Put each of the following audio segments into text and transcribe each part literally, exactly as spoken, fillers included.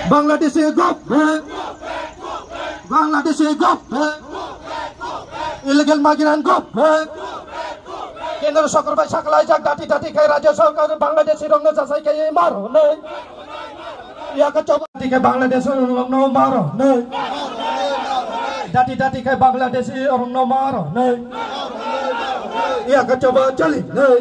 Bangladeshi government. Bangladeshi government. Illegal migrant government. Kendro sorkar bai saklaijak dati dati khai rajya sorkar Bangladeshi rokno jasai khai maro nai. Yaka choba dati khai Bangladeshi rokno maro nai. Dati dati khai Bangladeshi rokno maro nai. Yaka choba choli nai.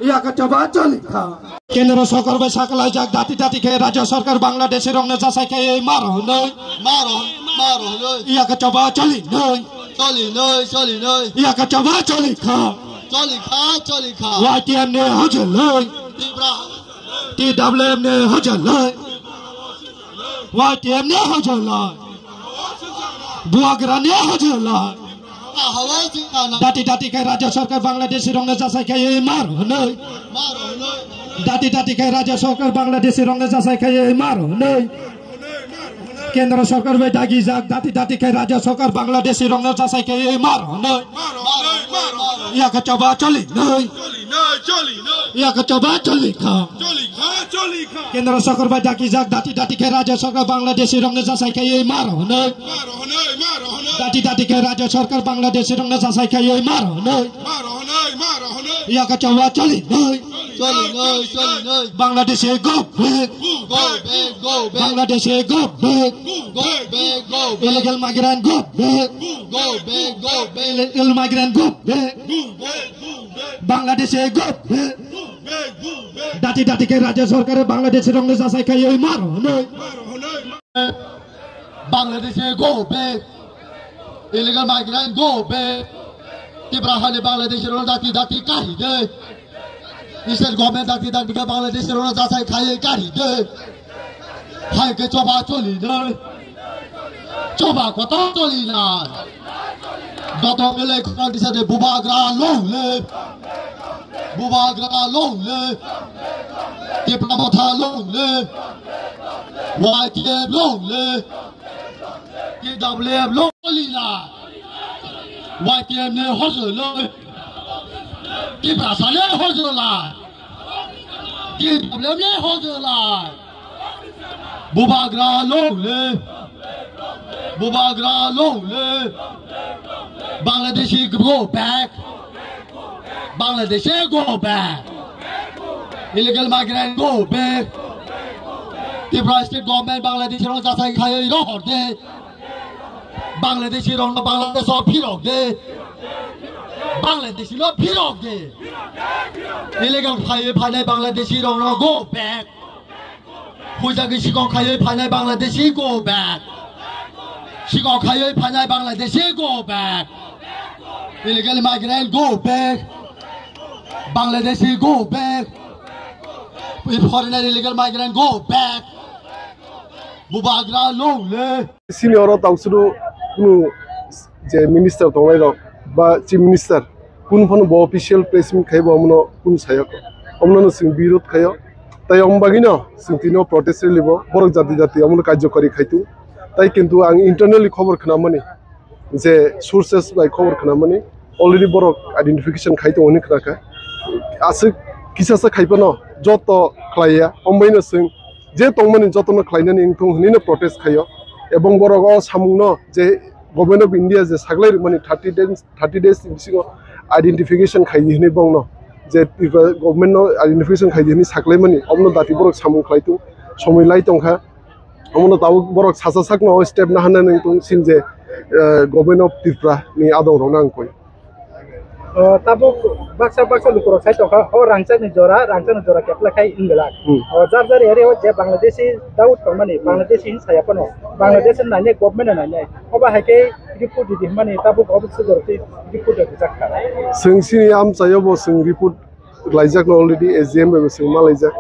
Yaka choba choli kha. Kendro sorkar bai saklaijak dati dati khe rajya sorkar Bangladeshi rokno jasai khe maro hwnwi. Maro, maro hwnwi. Yaka choba choli nwi. Choli nwi, choli nwi. Yaka choba choli kha. Choli kha, choli kha. Y T M ni hojol nwi. Tipra. T W M ni hojol nwi. Y T M ni hojol nwi. Buagra ni hojol nwi. Dati dati khai rajya sorkar Bangladeshi rokno jasai khai maro hwnwi. Dati dati khai rajya sorkar Bangladeshi rokno jasai khai maro hwnwi. Kendro sorkar bai dagijak dati dati khai rajya sorkar Bangladeshi rokno jasai khai maro hwnwi. Yaka choba choli nwi. Yaka choba choli kha. Kendro sorkar bai dagijak dati dati khai rajya sorkar Bangladeshi rokno jasai khai maro hwnwi. Dati dati khai rajya sorkar Bangladeshi rokno jasai khai maro hwnwi. Yaka choba choli nwi. Choli nwi, choli nwi. Bangladeshi go back. Go back, go back. Bangladeshi go back. Go back, go back. Illegal migrant go back. Go back, go back. Illegal migrant go back. Go back, go back. Bangladeshi go back. Go back, go back. Dati dati khai rajya sorkar Bangladeshi rokno jasai khai maro hwnwi. Maro hwnwi. Bangladeshi go back. Illegal migrant go back. Tipra hani Bangladeshi rokno dati dati kari de. State government dati dati khe Bangladeshi rokno jasai khai kari de. Hai khe choba choli nai. Choba kotor choli nai. Joto mile khorang tisa de Bubagra long live. Bubagra long live. Tipra Motha long live. Y T F long live. T W F long live. Y T F ni hojol live. Tiprasa ni hojol live. T W F ni hojol live. Bubagra long live. Bubagra long live. Bangladeshi go back. Bangladeshi go back. Illegal migrant go back. Tripura state government Bangladeshi rok jasai khai rohor de. Bangladeshi rokno Bangladesh o phirok de. Bangladeshi no phirok de. Illegal khai phainai Bangladeshi rokno go back. Huijagwi sikok khaiwi phainai Bangladeshi go back. Sikok khaiwi phainai Bangladeshi go back. Illegal migrant go back. Bangladeshi go back. Foreigner illegal migrant go back. Bubagra long live. Sini oro tausuru kunu je minister tongnai rok ba chief minister kunu phano bo official press meet khai bo omono kunu sayok omono no sing birod khayo tai om bagino sing tino protest rally bo borok jati jati omono karjokari khaitu tai kintu ang internally khobor khnamani je sources bai khobor khnamani already borok identification khai tongo hinwi khnakha aswk kisasa khai phano joto khlaiya ombaino sing je tongmani jotono khlainani wngthung hinwino protest khaio ebong borok o samungno je Government of India je saklai rwmani thirty days thirty days ni bisingo identification khaidi hinwi bongno je Tripura government no identification khaidi hinwi saklaimani omono dati borok samung khlaitu somoi lai tongkha omono tabuk borok sacha sakno o step naharnani wngthung sin je eh, Government of Tripura ni adong rokno ang koi. O, tabuk baksa baksa lukurok sai tongkha, o rangchakni jora, rangchakni jora kepla khai wngwlak. Hmm. O, jar jar area o je Bangladeshi doubt tongmani, Bangladeshi hin saya phano, Bangladesh ni nainai, government ni nainai. Obo hai khe report ridi hwnmani tabuk office o jora twi report rwjakha. Chwng chini amchaio bo chwng report laijak no already S D M bai bo chwng ma laijak,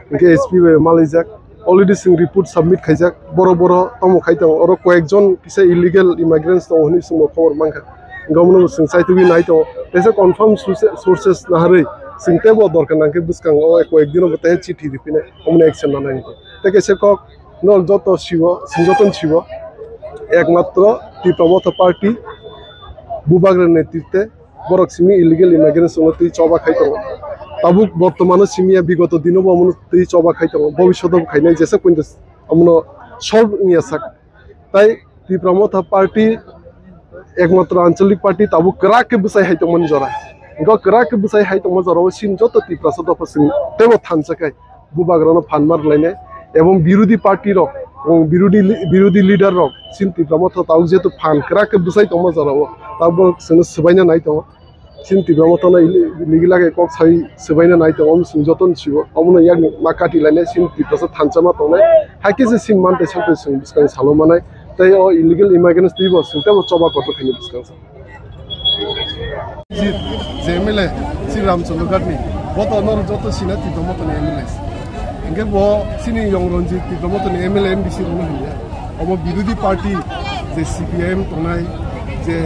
hwnkhe S P bai ma laijak. Already chwng report submit khaijak, boro boro tamo khai tongo, oro koyek jon kisa illegal immigrants tongo hinwi chwngbo khobor mankha. Hwnkhe omono chwng chaitugwi nai tongo, teisa confirm source-, sources naharwi chwng teibo dorkar nangkhe bwskango o koyek dino bo teisa chithi riphinai, omono action nanai wngkha. Tei kaisa kok norok joto siwo, chwng jotono siwo, ekmatro Tipra Motha Party, Bubagra netrite, borok simi illegal immigrants no twi choba khai tongo. Tabuk bortomano simiya, bigoto dino bo omono twi choba khai tongo, bobishoto bo khainai, jesa pointo omono solve wngya sak. Tai Tipra Motha party ekmatro anchalik party tabuk kwrak khe bwsai hai tongmani jora. Hwnkhe kwrak khe bwsai hai tongma jorao sin joto Tiprasa dopha sing tebo thansa khai bubagrano phan mar lainai, ebong birodhi party rok, ebong birodhi li-, birodhi leader rok sin Tipra Motha tabuk jehetu phan kwrak khe bwsai tongma jorao tabuk sino swbaina nai tongo. Chini Tipra Motha no ili-, nigila khe kok sai swbaina nai tongo, omo chwng joto ni sio. Omo no yak ma kati lainai chini Tiprasa thansa ma tongnai. Hai khe se chini mantei santei chwng bwskang salo manai. Tei o illegal immigrants twi bo chwng tei bo choba kotor khaini bwskang sa. Jit, je M L A, chini Ramchandra Ghat ni. Bo to nor joto sina Tipra Motha ni M L A. Hingke bo chini Yong Ranjit Tipra Motha ni M L A M D C rok no hinya. Omo birodhi party je C P I M tongnai, je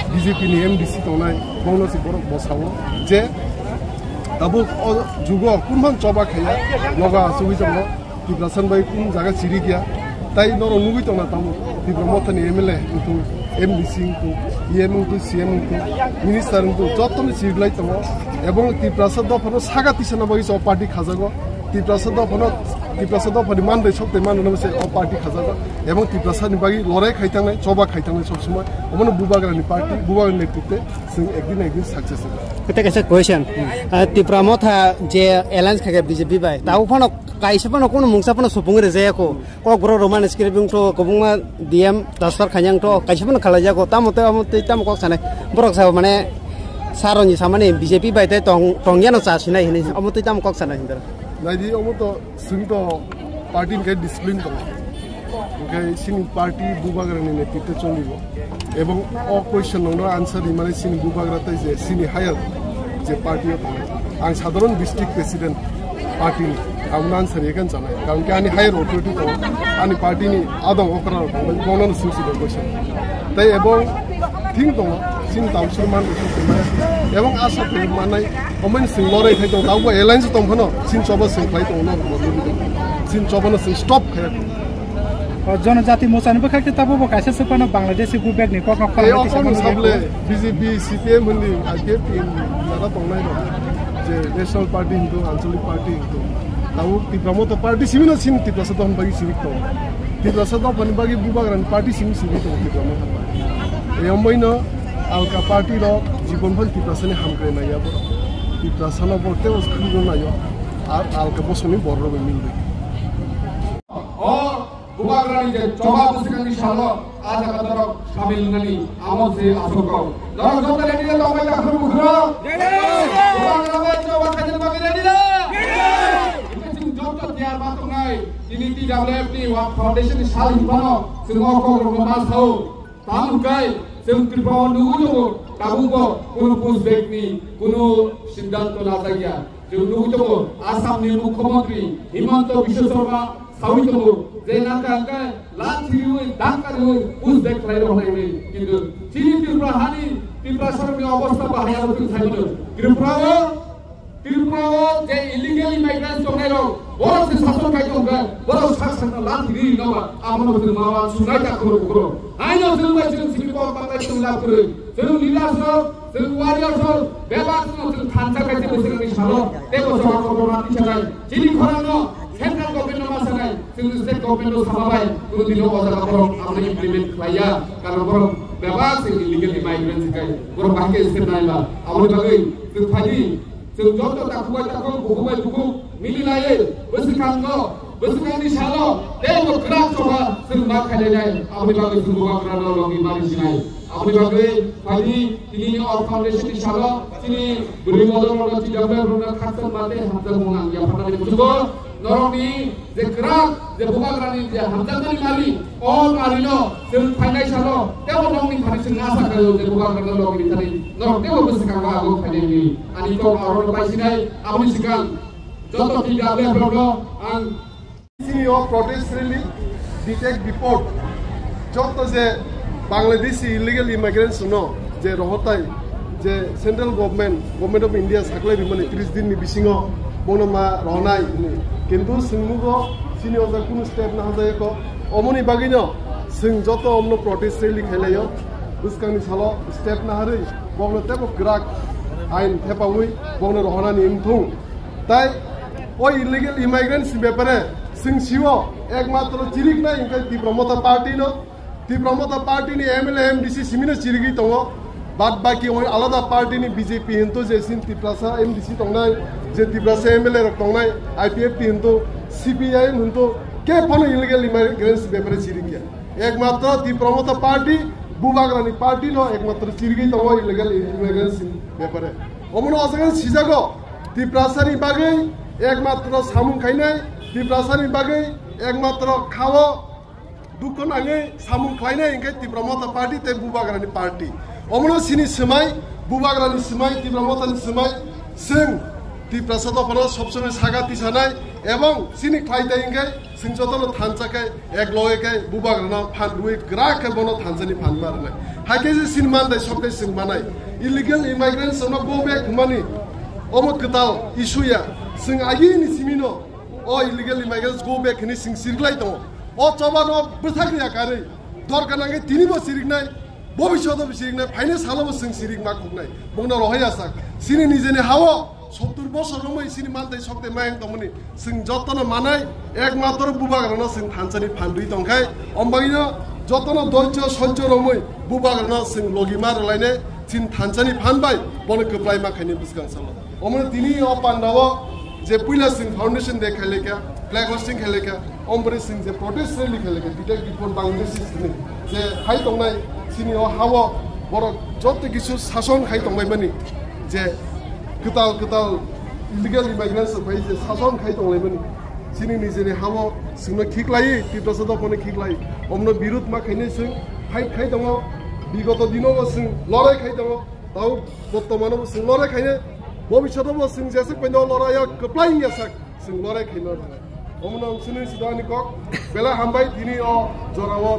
B J P ni M D C tongnai, bono se borok bosao je tabuk o jugo kunphang choba khaiya, nogo asugwi tongo, Tiprasa bai kun jaga chiri gya, tai norok nugwi tongna tabuk Tipra Motha ni M L A wngthung, M D C wngthung, E M wngthung, C M wngthung, minister wngthung, jotono chiriglai tongo, ebong Tiprasa dophano saga tisana bagwi o party khajago. Tiprasa dophano, Tiprasa dophani mandai sok tei mano se o party khajago. Ebong Tiprasani bagwi lorai khai tangnai, choba khai tangnai sob somoi. Omono bubagrani party, bubagrani netritwe chwng ekdin na ekdin success wngkha. Kete kaisa question. Ah, Tipra Motha je alliance khaikha B J P bai. Tabo phano kaisa phano kono mungsa phano supung rejaya ko. Kokborok romani script wngtho, kwbangma D M transfer khainai wngtho, kaisa phano khalaijago, tamo tei omo tei tamo kok sanai. Borok sabo mane saroni samani B J P bai tei tong, tongyano cha sinai hinwi, omo tei tamo kok sanai hinwi. Naidi, omo to chwng to party ni khe discipline tongo. Hingke chini party bubagrani netritwe choligo. Ebong o question nokno answer rimani chini bubagra tei je chini higher je party o tongo. Ang sadharon district president party ni, ang answer ye kan chanai. Karon ke ani higher authority tongo, ani party ni adong okra rok tongo, bono no sing sing question. Tei ebong thing tongo, chini tausur man rok tongo, ebong asa tong manai, omen sing lorai khai tongo, tabo alliance tong phano, chini choba sing khai tongo, no, chini choba no sing stop khai. O Jonojati Mocha ni bwkha khe tabuk bo kaisa se phano Bangladeshi go back ni kok no Ei khorang okon tisa sable mano. B J P, C P M hwnwi, I P F T hwnwi jara tongnai rok je National Party hintu, Anchalik Party hintu. Tabuk Tipra Motha Party simi no sini Tiprasa dophani bagwi sini tong. Tiprasa dophani bagwi bubagrani party simi sini tong Tipra Motha Party. Ei omoi no alka party rok jibon phan Tiprasa ni hamkrai naiya borok. Tiprasa no borok tei os khwrwng naiyo. Ar alka bosong ni borok rok ni mil bai. O Bubagrani je choba bwswkangni salo a jaga norok samil wngnani amo se aswk kok. Norok joto ready le tongbai da khuru bukhuru? Bubagra bai choba khaina bagwi ready le? Hingke chwng joto tiyar ma tongnai, tini T W F ni Work Foundation ni sal hinphano chwng o kokrokno ma sao. Tamo hwnkhe chwng Tripura o nugwi tongo, tabukbo kunu push back ni kunu siddhanto najak ya. Chwng nugwi tongo, Assam ni Mukhyamantri Himanta Biswa Sarma sawi tongo je nangkha hwnkhe lathi riwi, dangka riwi push back khlai rw hwnwi. Kintu chini Tripura hani Tiprasa rokni obostha bahai abo chwng sai mano. Tripura o Tripura o je illegal immigrants tongnai rok, borok se sason khai tong kha, borok sak sakno lathi ri no ba, abono chwng ma uansuknai ta khoro khoro. Haino chwng bai chwng simi kok manglai chwng lab kwrwi. Chwng leaders rok, chwng warriors rok, bebak chwng chwng thansa khai chwng chwngni salo, tebo chwng kotorma tisanai. Chini khorang no central government no ma sanai, chwng state government no sama bai, chwng dino o jaga borok abono implement khlai ya, karon borok bebak se illegal immigrants khai, borok bahai khe state nai ba, aboni bagwi chwng phaidi. Chwng joto takhuk bai takhuk, bukhuk bai bukhuk mili laiwi bwswkango, bwswkangni salo teibo kwrak choba chwng ma khainai, aboni bagwi chwng bubagrano logi mani sinai. Aboni bagwi phaidi tini o foundation ni salo chini bwrwi bodol rokno, chini jabai rokno khakchang ma tei hamjakmung ang yapharnani muchungo norokni je kwrak, je bubagrani je hamjakmani mari, o marino chwng phainai salo, tebo nokni thani chwng asa khlaio je bubagrano logi thani norok tebo bwswkango abo phainai hwnwi. Ani kok aro bai sinai, aboni swkang joto T W F rokno ang chini o protest rally, detect deport, joto je Bangladeshi illegal immigrants no je rohotai, je central government, Government of India saklai rimani tris din ni bisingo bono ma rohonai hwnwi. Kintu chwng nugo chini o jaga kunu step nahajayako. Omoni bagwino chwng joto omno protest rally khailaio. Bwskangni salo step naharwi bokno teibo kwrak ain thepawi bongno rohonani wngthung. Tai o illegal immigrants ni bepare chwng sio ekmatro chiriknai hwnkhe Tipra Motha party no. Tipra Motha party ni M L A, M D C simino chirigwi tongo. Bad baki oi alada party ni B J P hinto je sin Tiprasa M D C tongnai, je Tiprasa M L A rok tongnai, I P F T hinto, C P I M hinto, ke phano illegal immigrants bepare chirikya. Ekmatro Tipra Motha party, Bubagrani party no ekmatro chirigwi tongo illegal immigrants bepare. Omono ojagan sijago, Tiprasani bagwi ekmatro samung khainai, Tiprasani bagwi ekmatro khao, dukho nangwi samung khlainai hwnkhe Tipra Motha party tei Bubagrani party. Omono chini swmai, Bubagrani swmai, Tipra Mothani swmai, chwng Tiprasa dophano sob somoi saga tisanai ebong chini khlai tai hwnkhe chwng jotono thansa khe ek loge khe Bubagrano phan rwi gra khe bono thansani phan ma rwnai. Hai khe je chini mandai sok tei chwng manai. Illegal immigrants no go back hwnmani omo kwtal issue ya. Chwng agini simino o illegal immigrants go back hwnwi chwng siriklai tongo. O choba no bwthak ya karwi. Dorkar nangkhe tini bo siriknai, bobishoto bo siriknai, phainai salo bo chwng sirik ma khuknai. Bongno rohai asak. Chini nijeni hao sottur bosor romwi chini mantai sokte mayang tongmani. Chwng jotono manai, ekmatro Bubagrano chwng thansani phan rwi tongkhai. Ombagino jotono doicho sojjo romwi Bubagrano chwng logi ma rwlainai. Chini thansani phan bai bono kwplai ma khaini bwskang salo. Omo tini o pandao je puila sing foundation day khailekha, flag hosting khailekha, ombri sing je protest rally khailekha, detect before Bangladesh ni je hai tongnai chini o hao borok joto kisu sason khai tongbai mani je kwtal kwtal illegal immigrants bai je sason khai tonglai mani chini nijeni hao singno khiklai Tiprasa dophano khiklai omno birud ma khainai sing fight khai tongo bigoto dino sing lorai khai tongo. Tau bottomano bo chwng lorai khaine, bobishoto bo chwng jeswk paino lorai ya kwplai ya sak chwng lorai khaino. Omono ang sini sida ani kok bela hambai tini o jorao